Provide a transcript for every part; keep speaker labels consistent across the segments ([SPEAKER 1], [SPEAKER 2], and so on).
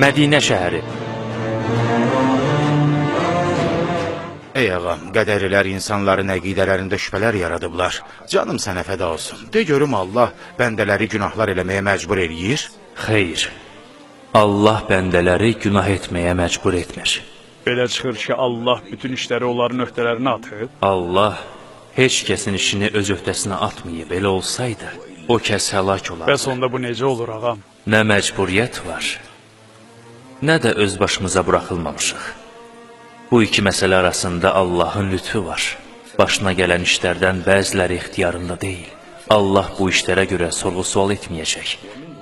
[SPEAKER 1] Mədinə şəhəri.
[SPEAKER 2] Ey ağam, qədərilər insanların əqidələrində şübhələr yaradıblar. Canım sənə fəda olsun. De görüm Allah bəndələri günahlar eləməyə məcbur eləyir?
[SPEAKER 1] Xeyr. Allah bəndələri günah etməyə məcbur etmir.
[SPEAKER 3] Belə çıxır ki, Allah bütün işləri onların öhdələrinə atıb.
[SPEAKER 1] Allah heç kəsin işini öz öhdəsinə atmayıb. Elə olsaydı, o kəs həlak olardı.
[SPEAKER 3] Bəs onda bu necə olur ağam?
[SPEAKER 1] Nə məcburiyyət var, nə də öz başımıza buraxılmamışıq. Bu iki məsələ arasında Allahın lütfü var. Başına gələn işlərdən bəziləri ixtiyarında deyil. Allah bu işlərə görə sorğu-sual etməyəcək.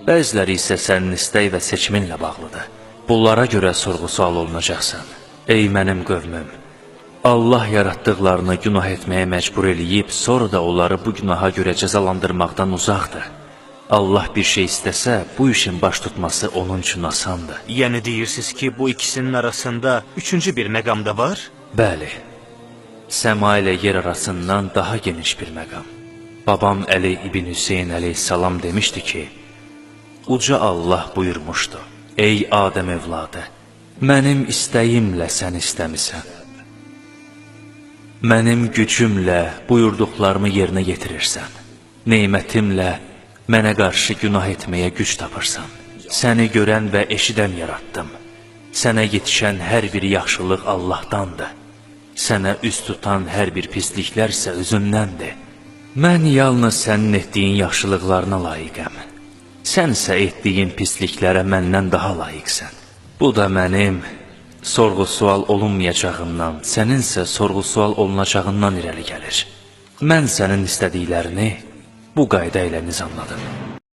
[SPEAKER 1] Bəziləri isə sənin istək və seçiminlə bağlıdır. Bunlara görə sorğu-sual olunacaqsan. Ey mənim qövmüm! Allah yaratdıqlarını günah etməyə məcbur eləyib, sonra da onları bu günaha görə cəzalandırmaqdan uzaqdır. Allah bir şey istəsə, bu işin baş tutması onun üçün asandır.
[SPEAKER 4] Yəni deyirsiniz ki, bu ikisinin arasında üçüncü bir məqam da var?
[SPEAKER 1] Bəli, səma ilə yer arasından daha geniş bir məqam. Babam Əli İbn Hüseyin əleyhissalam demişdi ki, Uca Allah buyurmuşdu, ey Adəm evladı, mənim istəyimlə sən istəmisən. Mənim gücümlə buyurduqlarımı yerinə yetirirsən. Nemətimlə mənə qarşı günah etməyə güc tapırsan. Səni görən və eşidən yaratdım. Sənə yetişən hər bir yaxşılıq Allahdandır. Sənə üz tutan hər bir pisliklər isə özündəndir. Mən yalnız sənin etdiyin yaxşılıqlarına layiqəm. Sən isə etdiyin pisliklərə məndən daha layiqsən. Bu da mənim sorğu-sual olunmayacağımdan, sənin isə sorğu-sual olunacağından irəli gəlir. Mən sənin istədiklərini bu qayda ilə nizamladım.